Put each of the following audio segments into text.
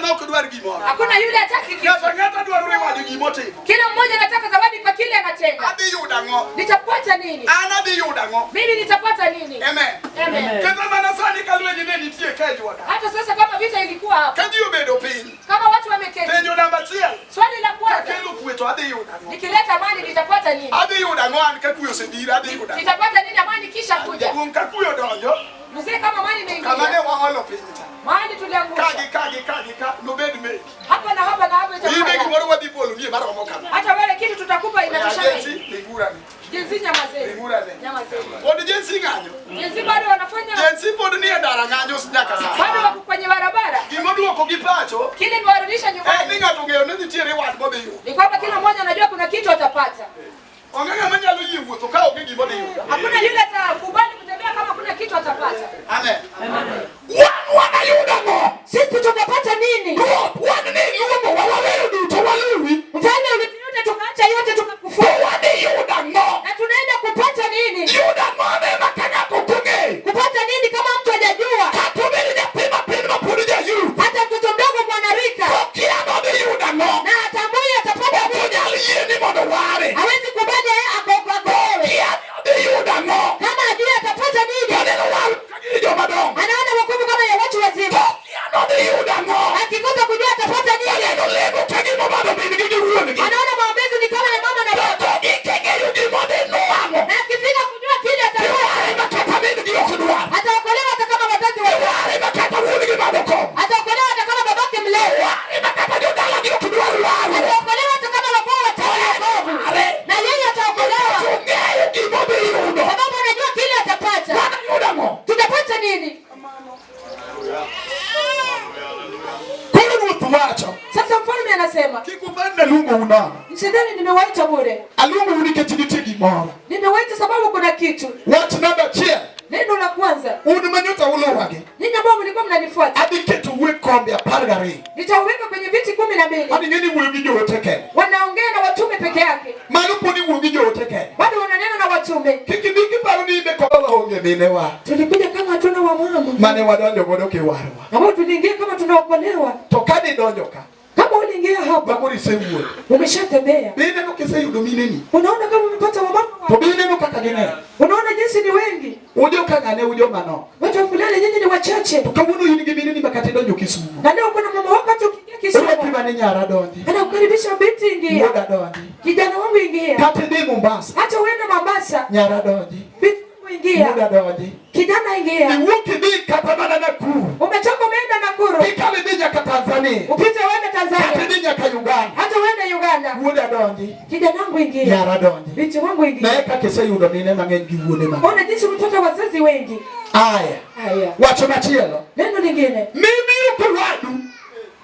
ng'ama ok dwar gimoro. Hakuna yule hataki kitu. Ng'ato ang'ata dwaro reward gimotimo. Kila mmoja anataka zawadi kwa kile anatenda. Adhi yudo ang'o? Nitapata nini? An adhi yudo ang'o? Mimi nitapata nini? Amen. Amen. Kata mana sani ka lweny ne nitie ka e jwaka. Hata sasa kama vita ilikuwa hapa, Ka ji obedo piny, kama watu wameketi, penjo namba achiel, swali la kwanza, kakelo kwe to adhi yudo ang'o? nikileta amani nitapata nini? Adhi yudo ang'o an ka kwe osebiro adhi yudo ang'o? Nitapata nini amani kisha kuja? Jaduong' ka kwe odonjo, Mzee, kama amani kama ne imeingia, waolo piny cha. mahali Ka tuliangusha gi ka gi ka gi ka nobed meki. hapa na hapa na hapa Ibe itakuwa gimoro wadhi boloni maromo kama. hata wewe kitu tutakupa inatoshana. Jensi lingurane. Jinsi nyamazeni, Lingurane. nyamazeni. Pod jensi ng'anyo. Jinsi bado wanafanya, Jensi pod nie ndara ng'anyo nyaka bado sani. wako kwenye barabara. Gimoduoko gi pacho Kile niwarudisha en ni nyumbani ng'ato ong'eyo ni nitie reward modhi yudo. ni kwamba kila mmoja anajua kuna kitu atapata. Onge ng'ama nyalo yie wuotho ka onge gima odhi yudo. Hakuna yule atakubali kutembea kama kuna kitu atapata. Amen. Wan wanayudo ang'o? Sisi tutapata nini? Ruoth, wan ni luongowa waweyo duto waluwi. Mfalme ulituita tukaacha yote To tukakufuata, wadhi yudo ang'o? na tunaenda kupata nini? Yudo ang'o ema ka ng'ato ok ong'eyo? Kupata nini kama mtu hajajua? Kata obed nyathi matin mapod jayuth. Hata mtoto mdogo mwanarika Kokia nodhi yudo ang'o? na atambui atapata Ok nini? onyal yie ni mondo ware. Hawezi kubali yeye akokoe. Kia ni odhi yudo ang'o? Kama ajui atapata nini? Oneno warruok ka gin joma dongo. Anaona wokovu kama ya watu wazima, Kokia nodhi yudo ang'o? akikosa kujua atapata nini? Oneno lemo ka gima obadho min gi gi wuon-gi. Anaona maombezi ni kama ya mama na To baba, kogik e ng'eyo gima odhi nwang'o. na akifika kujua kile atapata, Iware ma kata min gi ok dwar. ataokolewa hata kama wazazi wa Iware ma kata wuon gi madho kong'o. ataokolewa hata kama babake mlevi, Iware ma kata jodalagi ok dwar warruok. ataokolewa hata kama wakoo wataki wokovu, Ware. na yeye ataokolewa Ong'eyo gima odhi yudo. sababu anajua kile atapata. Wanayudo ang'o? Tutapata nini? Koro ruoth wacho, Sasa mfalme anasema, kik upar ni aluongou nono. msidhani nimewaita bure, Aluongou nikech nitie gimoro. nimewaita sababu kuna kitu. Wach namba achiel, Neno la kwanza, un manyocha uluwagi, ninyi ambao mlikuwa mnanifuata, adhi ketou e kombe 12. nitauweka kwenye viti 12. An ing'e ni wuoyo gi joote kende. Wanaongea na watume peke yake, Mano pod iwuoyo gi joote kende. bado wananena na watume. Kik ibi kiparo ni ibe koba waonge minewa Tulikuja kama hatuna wamama mane wadonjo godo kiwarwa. ambao tuliingia kama tunaokolewa. To ka nidonjo ka, Kama uliingia hapa makoro isewuotho. umeshatembea, Be ineno kiseyudo mineni? unaona kama umepata wamama, To be ineno kaka ging'eny? unaona jinsi ni wengi. Ujo ka ng'ane ujo manok. Watu wa fulani, nyinyi ni wachache, To kawuono in gi mineni ma kata idonjo Kisumu. na leo kuna mama wako hata ukiingia Orwaki Kisumu mane nyara donji. anakukaribisha, binti ingia, Wuoda donji. kijana wangu ingia, Kata idhi Mombasa. hata uende Mombasa, Nyara donji. binti wangu ingia, Wuoda donji. kijana ingia. Iwuok idhi kata mana Nakuru. Umetoka umeenda Nakuru, Ikalo idhi nyaka Tanzania. upite uende Kata Tanzania, idhi nyaka Uganda. hata uende Uganda, Wuoda donji. kijana wangu ingia, Nyara donji. binti wangu ingia. Ne kaka iseyudo mine mang'eny gi wuone mang'eny. Ona jinsi umepata wazazi wengi. Aya. Haya, Wacho machielo. neno lingine Mibiro kowadu.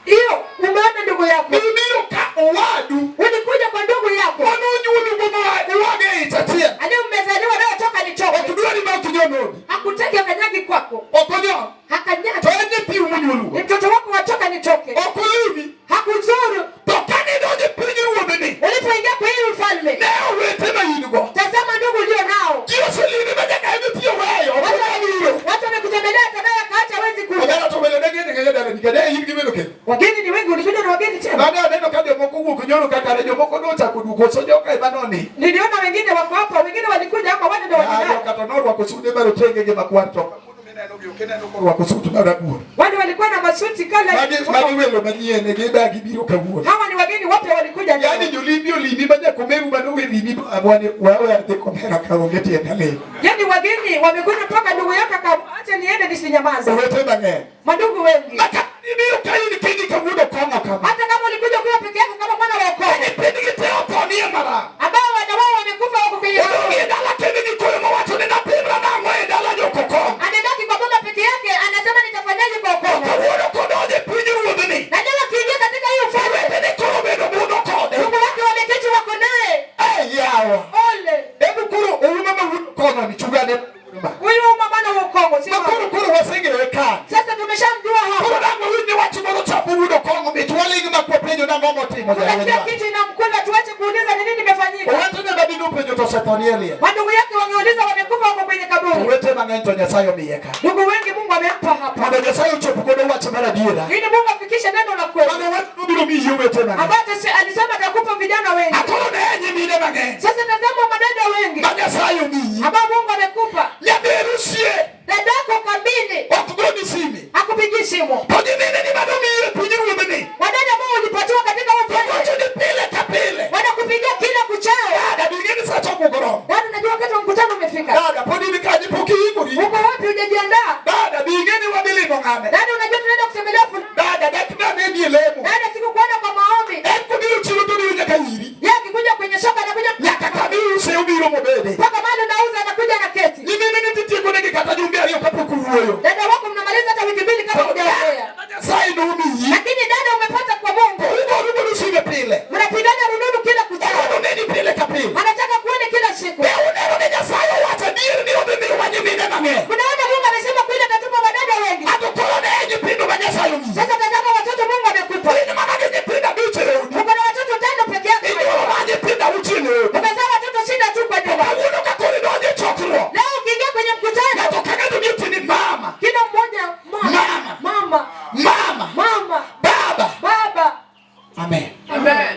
hiyo, umeona ndugu yako, Mibiro ka owadu. ulikuja kwa ndugu yako Manonyuolu go ma uwage e ich achiel. aliye mmezaliwa nayo toka Ok nitoke, dwari ma ok inyon odi. hakutaki akanyagi kwako, Ok onyon. To hakanyagi en nyithiu monyuolugo. ni mtoto wako watoka nitoke, Ok olimi. hakuzuru. To kane idonjo e piny ruodhni, Ulipoingia kwa hii ufalme, ne owete ma in go. tazama ndugu ulio nao, Ji oselimi ma nyaka en nitie weyo. Ok onyal biro. watu wamekutembelea tabaya kaacha hawezi kuja. Omera to welo ne ng'eny ahinya dalani ka ne in gi welo kendo. Wageni ni wengi, ulikuja na wageni tena. Mane aneno ka jomoko wuok nyoro ka kare jomoko nochako duogo koso joka ema noni. Niliona wengine wako hapa, wengine walikuja hapa, wale ndio Ah, walilala. joka to norwako sude marotenge gi makwar to kawuono mineno gi ok ineno korwako sut marabuor. Wale walikuwa na masuti kala. Magi welo manyien gi gibiro kawuono. Hawa ni wageni wapya walikuja leo. Yaani jolimi olimi ma nyakomeru mane olimi amwani wawe adhi komera ka onge tienda lemo. Yaani wageni wamekuja mpaka ndugu yako akaacha niende nisinyamaze. Owete mang'eny. Mandugu wengi. Maka ibiro ka in kendi kawuono kong'o kama. Hata kama ulikuja ukiwa peke yako kama mwana wa ukoo Nyithindgi te otho nie maram. ambao wana wao wamekufa wako kwenye Odong' e dala kendi gi koyo mawacho ni natimra nang'o e dala jokokong'o. amebaki kwa baba peke yake, anasema nitafanyaje kwa To ukoo? kawuono kodonjo e piny ruodhni. Na leo akiingia katika hii ufalme, Owetene koro obedo budho kode. ndugu wake wameketi wako naye. Eh, yawa. Ole Hebu koro ouma ma wuod kong'o ni chugane ma. huyu mama wa ukoo, si Ma wangu. koro koro waseng'eyo e kan. Sasa tumeshamjua Koro hapa, dang' wawinj ni wach moro chapo wuod okong'o mit waling' ma kwapenjo nang'o motimo tunasikia jawenywa. kitu inamkula, tuache kuuliza ni nini imefanyika. Owetene madino penjo to osetho nie liel. Mandugu yake wangeuliza, wamekufa wako kwenye kaburi. Owete mang'eny to Nyasaye omiye ka. Ndugu wengi Mungu amempa hapa, Mondo Nyasaye ochop godo wach wach mar adiera. Ili Mungu afikishe neno la kweli. Mane wach mobiro miyi owete mang'eny. Ambayo alisema atakupa vijana wengi. Akoro ne nyimine mang'eny. Sasa tazama madada wengi Ma Nyasaye omiyi. ambao Mungu amekupa. Nyameru sie. Dadako kamili Ok goni sime. hakupigii simu. To nyimine ni manomiyi e piny ruodhni. Wadada ambao ulipatiwa katika To ufalme gocho ni pile ka pile. wanakupigia kila kuchao. Dada be ing'e ni sa chokruok oromo. Dada, unajua wakati wa mkutano umefika. Dada pod in kanye pok iikori. Uko wapi? Hujajiandaa? Dada be ing'e ni wadhi limo ng'ane. Dada, unajua tunaenda kutembelea fulani. Dada dak naneni e lemo. Dada, sikukuona kwa maombi. En kobiro chiro to obiro nyaka iri. Yeye akikuja kwenye soko anakuja Nyaka kama iuse obiro mobede. mpaka mahali unauza anakuja na keti. Nyimine ni titieko negi kata jumbe ariyo kapok uwuoyo. Dada wako mnamaliza hata wiki mbili kama hujaongea. Nyasaye nomiyi. Lakini dada, umepata kwa Mungu. Ugoru godo sime pile. Mnapigana rununu kila kuchao. Ogono neni pile ka pile. Anataka kuone kila siku. Be uneno ni Nyasaye owacho adier ni odhi miyowa nyimine mang'eny. Mnaona Mungu amesema kweli atatupa wadada wengi. Ato koro ne nyithindo ma Nyasaye omiyi. Sasa tazama watoto Mungu amekupa. In mana gi nyithindo abich e odi. Uko na watoto tano peke yako. Inyuolo mana nyithindo auchiel e odi. Umezaa watoto sita tu kwa nyumba. Kawuono ka koro idonjo e chokruok. Leo ukiingia kwenye mkutano, Ng'ato ka ng'ato ni otini mama. kila mmoja mama, Mama. mama, Mama. mama, Baba. baba. Amen. Amen.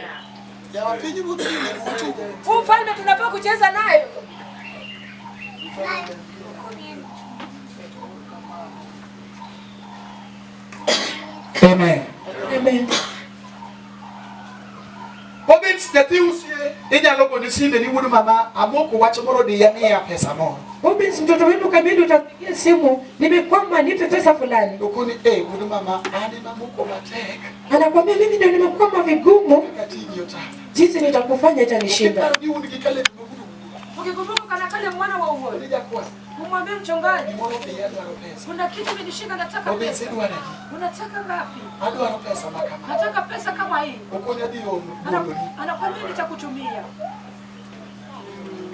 Yawa piny ruodh ni ne watugo. Huu mfalme tunafaa kucheza nayo. Amen. Amen. Obet nyathi usie inyalo goni sime ni wuod mama amoko wach moro diya miya pesa moro. Ubins, mtoto wenu kamili utapigia simu, nimekwama, nipe pesa fulani. Okoni eh wuod mama an ema amoko matek Anakwambia mimi ndio nimekwama vigumu, kaka tiji otama. jinsi nitakufanya itanishinda. Kiparo ni un gi Caleb ma wuod Oguga. Ukikumbuka kana kale mwana wa Ni uhuru, jakwath. umwambie mchungaji, Gimoro diya adwaro pesa. kuna kitu imenishika, nataka Obet pesa. idwaro adi? Unataka ngapi? Adwaro pesa ma kama. Nataka pesa kama hii. Okoni adhi goloni. Anakwambia nitakutumia.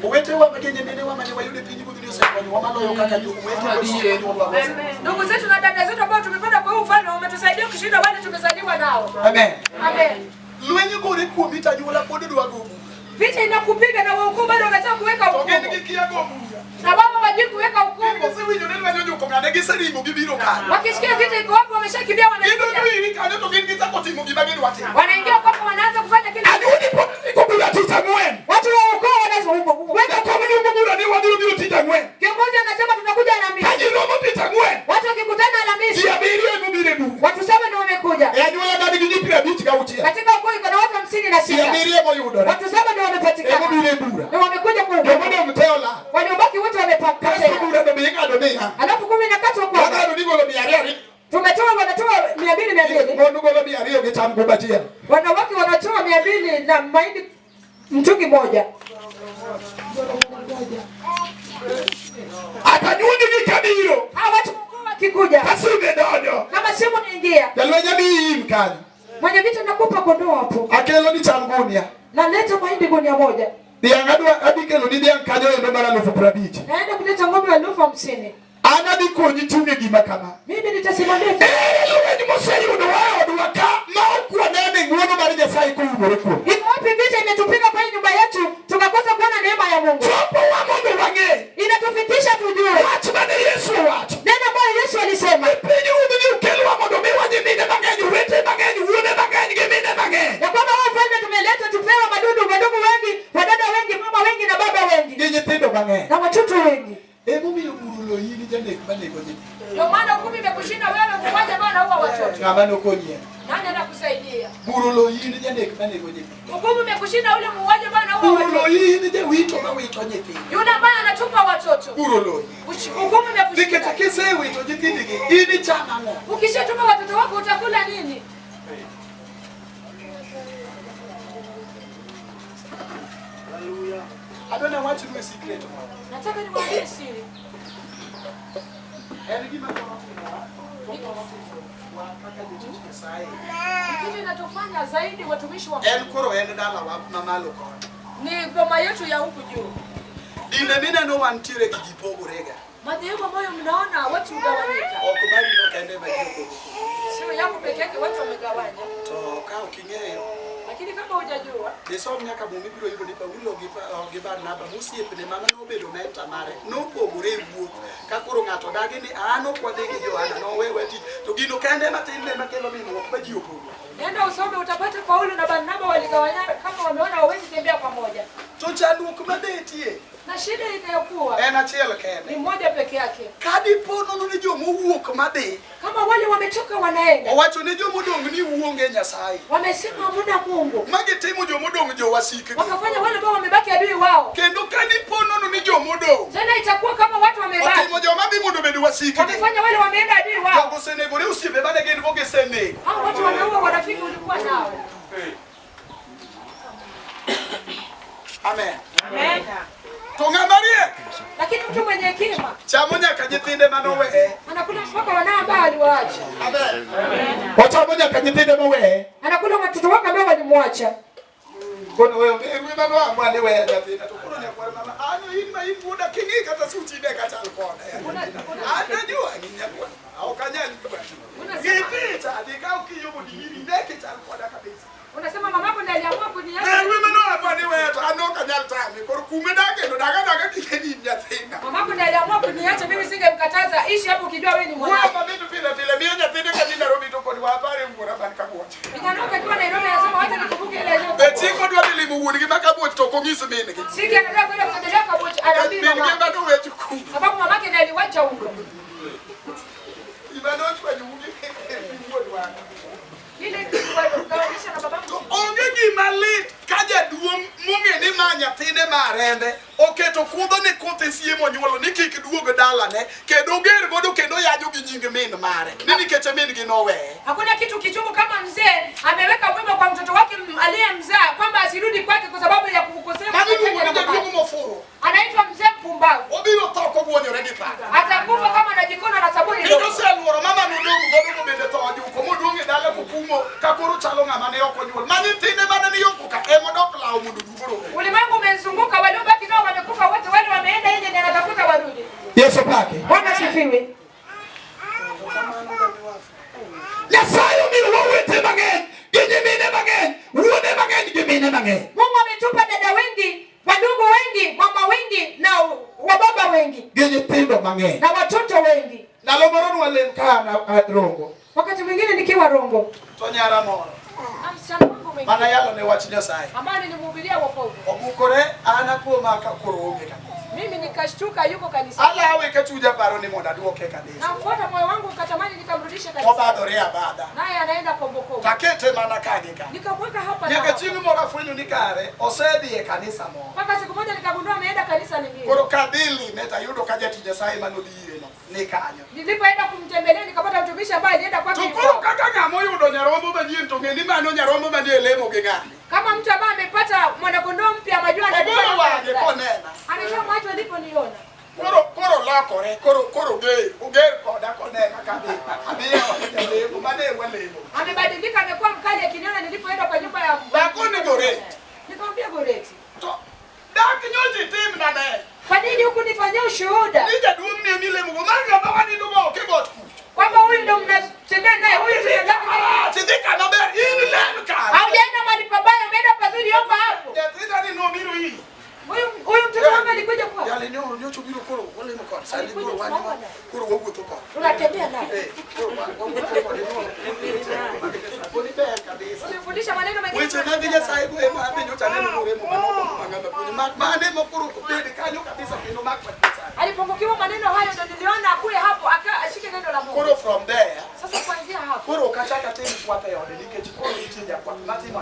Owetewa ma gi nyiminewa mane wayudo e piny ruodhni osekonyowa maloyo kaka jowete osekonyowa. Ndugu zetu na dada zetu ambao tumepata kwa huu ufalme wametusaidia kushinda wale tumezaliwa nao. Amen. Amen. Lweny gore kuomi to anyuola pod dwa go bura. Vita inakupiga na wewe bado unataka kuweka To gin hukumu. gikia go bura. Na wao hawajui kuweka Gin hukumu. gisewinjo ni lweny ojuko ng'ane giseringo gibiro kanyo. Wakisikia vita iko wapo wameshakimbia Gidonjo wanaingia. iri kanyo to gin gichako timo gima gidwa timo. Wanaingia kwako wanaanza kufanya kile. Anyuoli pod ndiko bura tich ang'wen. Watu wa ukoo wanaweka Jakom luongo bura ni wadhiro biro tich ang'wen. Kiongozi anasema tunakuja Ka Alhamisi. ji romo tich ang'wen. Watu wakikutana Ji Alhamisi, abiriyo ema obiro e bura. watu saba ndio wamekuja. E anyuola man gi ji piero abich gauchiel. Katika ukoo iko na watu hamsini na Ji sita. abiriyo emoyudore. Watu saba ndio wamepatikana. Emobiro e bura. Na wamekuja kwa hukumu. Jomodong' te olal. Waliobaki wote Kasto wamepotea. bura to be ing'ado niya. Alafu kumi na katwa kwa Wang'ado ni golo mia ariyo ariyo. tumetoa, wanatoa 200 200, Mon golo mia ariyo gi cham gumba achiel. wanawake wanatoa 200 na mahindi mtungi moja. Atanyuoli gi kabiro. Hawa watu wakuu wakikuja, Ka sime donjo. kama simu inaingia, Jalweny amiyi im kanyo. mwenye vita nakupa kondoo hapo, Akelo ni cham gunia. naleta mahindi gunia moja, Dhiang' adwa adhi kelo ni dhiang' kanyo endo mar alufu piero abich. naenda kuleta ng'ombe wa 50,000. An adhi konyi chung' e gima kama. Mimi nitasimamia. Ere lweny moseyudowa e odwa ka ma ok wanene ng'wono mar Nyasaye koumore kuom. Iko wapi vita imetupiga kwenye nyumba yetu tukakosa kuona neema ya Mungu? Chopowa mondo wang'e Inatufikisha tujue wach mane Yesu owacho. neno ambayo Yesu alisema E piny ruodhni okelwa mondo miwa nyimine mang'eny, owete mang'eny, wuone mang'eny gi mine mang'eny. ya kwamba wao ufalme tumeletwa tupewe madudu, wadogo wengi, wadada wengi, mama wengi na baba wengi Gi nyithindo mang'eny. na watoto wengi. Emomiyo bura oloyi ni janek manego nyithindo. Ndio maana hukumu imekushinda wewe kuwaja bana huwa watoto. Ng'ama nokonyi en. Nani anakusaidia? Bura oloyi ni janek manego nyithindo. Hukumu imekushinda ule muuaji bana huwa Bura watoto. oloyi ni jawito mawito nyithindo. Yule ambaye anatupa watoto. Bura oloyi. Hukumu Nikech imekushinda. kisewito nyithindigi, in icham ang'o? Ukishatuma watoto wako utakula nini? Adwa nawachnu e secret moro. Nataka niwaambie siri. En gima thoro timowa, to thoro timowa kaka jotich Nyasaye. Kitu inatufanya zaidi watumishi wa En koro en dalawa mamalo koni. ni boma yetu ya huku juu. Dinde mineno wantiere gi ji pogorega. Madhehebu ambayo mnaona watu hugawanyika, Ok marino kende ema ji opogo. sio yako peke yake, watu wamegawanya. To ka ok ing'eyo, Lakini kama hujajua Unajua, Isom nyaka Muma ibiro yudo ni Paulo gi Barnaba mosiepne mama nobedo mentor mare nopogore e wuoth ka koro ng'ato dagi ni an ok wadhi gi Johana nowewa tich to gino kende matin ne makelo minruok ma ji opogore. Nenda usome utapata Paulo na Barnaba waligawanyana kama wameona hawawezi tembea pamoja. To chandruok mabetie Na shida inayokuwa en achiel ni kende. moja peke yake. Ka dipo nono ni jomowuok madhi Kama wale wametoka wanaenda, owacho ne jomodong' ni uonge Nyasaye wamesema hamuna Mungu, ma gitimo jomodong' jowasikgi. wakafanya wale ambao wamebaki adui wao. Kendo ka dipo nono ni jomodong' Tena itakuwa kama watu wamebaki, otimo joma dhi mondo obed wasikgi. wamefanya wale wameenda adui wao. Jogo osenegore osiepe mane gin go gisenego. Hao watu wameua warafiki ulikuwa nao. Amen. Amen. To ng'ama riek Lakini mtu mwenye hekima chamo nyaka nyithinde manoweye. anakula mpaka wanao ambao aliwaacha, Amen. Ochamo nyaka nyithinde moweye. anakula watoto wake ambao walimwacha. Kono weyo erwe mano ni weya nyathina to koro nyakwar mama an in ma in wuoda king'i kata suchi ne kachal kode. An najua ni nyakwar ok anyal ywayi. Unasema, Gi picha dhi kaw kiyo mondo iri ne kichal koda kabisa. unasema mamako ndiye aliamua kuniacha. Erwe mano amwa ni weya to an ok anyal tame koro kume dake to daga daga kike ni in nyathina. Mamako ndiye aliamua kuniacha, mimi singemkataza. Ishi hapo ukijua wewe ni Wuoyo mwanangu. mamit pile pile miyo nyathine ka dhi Nairobi to kod wapare wuora man Kabuoch. Kijana wake akiwa Nairobi anasema wacha nikumbuke ile Be leo. chieng' modwa dhi limo wuon gi ma Kabuoch to ok onyis min gi. Siki anataka kwenda kutembelea Kabuoch, anaambii Min gi mama. ema nowecho kuno. Sababu mamake ndiye aliwacha huko. Gima nochwanyo gi wuon wang'. Ile kugawanisha na babangu. To onge gima lit ka jaduong' mong'e ni ma nyathine ma rembe oketo kudho ne kothe sie monyuolo ni kik duog dalane kendo oger godo kendo yajo gi nying min mare ni nikech min gi noweye. Hakuna kitu kichungu kama mzee ameweka wimbo kwa mtoto wake aliyemzaa kwamba asirudi kwake kwa sababu ya kumkosea. Mano iluongo ni jaduong' mofuwo. Anaitwa mzee mpumbavu. Obiro tho kogwonyore gi paka. Atakufa kama anajikona na sabuni Kendo ndogo. oseluoro mama nodong' godo mobende tho ojuko moduong' e dala kokumo ka koro chalo ng'ama ne ok onyuol. Ma nyithinde mane ni oko ka emodok lawo mondo oduog orom. Ulimwengu umezunguka, waliobaki nao wamekufa wote, wale wameenda nje ndiye anatafuta warudi. Yesu pake. Bwana asifiwe. Nyasaye omiyowa owete mang'eny gi nyimine mang'eny, wuone mang'eny gi mine mang'eny. Mungu ametupa dada wengi, wadugu wengi, mama wengi na wababa wengi Gi nyithindo mang'eny. na watoto wengi. Ndalo moro nwalem ka an Rongo. Wakati mwingine nikiwa Rongo To nyara moro na msichana wangu mwingine mana yalo ne wach Nyasaye. ambaye nilimhubiria wokovu, Obukore an akuoma ka koro onge kabisa. mimi nikashtuka, yuko kanisani. Alawe ka chunya paro ni mondo aduoke e kanisa. Namfuata moyo wangu ukatamani nikamrudishe kanisani, Obadhore abadha. naye anaenda kombokombo. Takete mana ka gi ka. Nikamweka hapa na Nyaka hapa. chieng' moro afwenyo ni kare osedhi e kanisa moro. Mpaka siku moja nikagundua ameenda kanisa lingine. Koro kadhi lime tayudo ka jatich Nyasaye manodhi ire no ni kanyo. Nilipoenda kumtembelea nikapata mtumishi ambaye alienda kwake. To koro kaka ng'ama oyudo nyarombo manyien to ng'e ni mano nyarombo manie lemo gi ng'ane. Kama mtu ambaye amepata mwanakondoo mpya amajua Ogolo wang'e konena. Ametoa macho aliponiona. Koro koro lokore koro koro ger oger koda konena kadhi. Adhi e od jalemo mane walemo. Amebadilika, amekuwa mkali akiniona nilipoenda kwa nyumba ya Dakoni Goreti. Nikamwambia Goreti, To dak nyocha itimna ne. kwa nini hukunifanyia ushuhuda Ni jaduong' ni emilemogo mar ng'ama wanindo go oko e got kucho. kwamba huyu ndo mnatembea naye, huyu tunataka naye? Marach idhi kama ber in lem kanyo. Haujaenda mahali pabaya, umeenda pazuri, omba hapo. Nyathina ni nobiro iri. Huyu huyu mtoto wangu alikuja kwa Jali nyocha obiro koro walemo kode. Sani koro wan koro wawuotho kode. tunatembea naye, Eh, koro wawuotho kode. Poni ber kabisa. ulifundisha maneno mengine. Weche mag Nyasaye go ema abe nyocha aneno noremo manoko mang'ama puonjo. Mak mane mokoro bed kanyo kabisa kendo mak wach Nyasaye. Alipungukiwa maneno hayo, ndo niliona akuye hapo aka ashike neno la Mungu. Koro from there Sasa kuanzia hapo koro ok achak atim kwath e ode nikech koro nitie jakwath matimo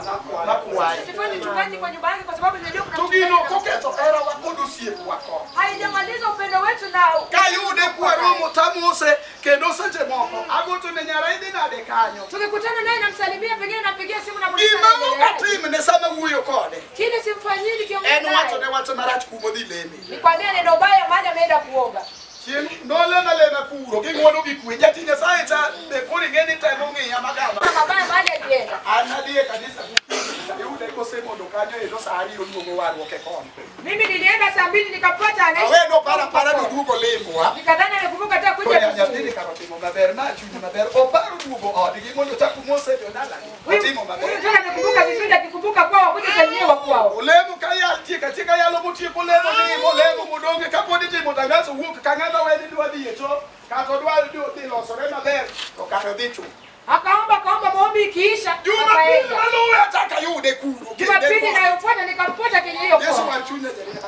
makwaye. sifanyi uchungaji kwa nyumba yake kwa sababu nilijua kuna To mchungaji gino na- koketho herawa kod osiepwa kode. haijamaliza upendo wetu na Kayude kwaromo tamose kendo seche moko agocho ne nyara idhi nade kanyo. tukikutana naye namsalimia, pengine nampigia simu na muuliza Gima ok anaendeleaje. atimne sama wuoyo kode Kile simfanyii nikiongea en wacho naye ne wach marach kumodhi leme. nikwambia neno baya mahali ameenda kuomba. Chieng' nolema lema kuro ging'wono gi kwe. Jatich Nyasaye cha be koro ing'e ni temo ng'iya magama. Mabaya mahali alienda. An adhi e kanisa gokinyi tayude kosemondo kanyo endo sa ariyo oluongo warruok e kona. Mimi nilienda saa 2 nikapata anaishi. Awe noparo apara noduogo limbwa. Nikadhani amekumbuka hata Koro kuja nyathini vizuri. kar otimo maber ma chuny maber oparo duogo odgi mondo ochak omose jodalagi. Huyu Otimo huyu maber. tena amekumbuka vizuri, akikumbuka kwao kuja kwao. Olemo ka yal tieko atieka yalo motieko lemo ni molemo modonge kapod itimo tangazo wuok ka ng'ama weni dwa dhi e cho kata odwa dhi losore maber to kare dhi chuth. Akaomba akaomba, maombi ikiisha Jumapili akaenda. maluwe achaka yude kuro. Jumapili inayofuata nikamfuata kwenye hiyo Yesu kona. war chunya jaria.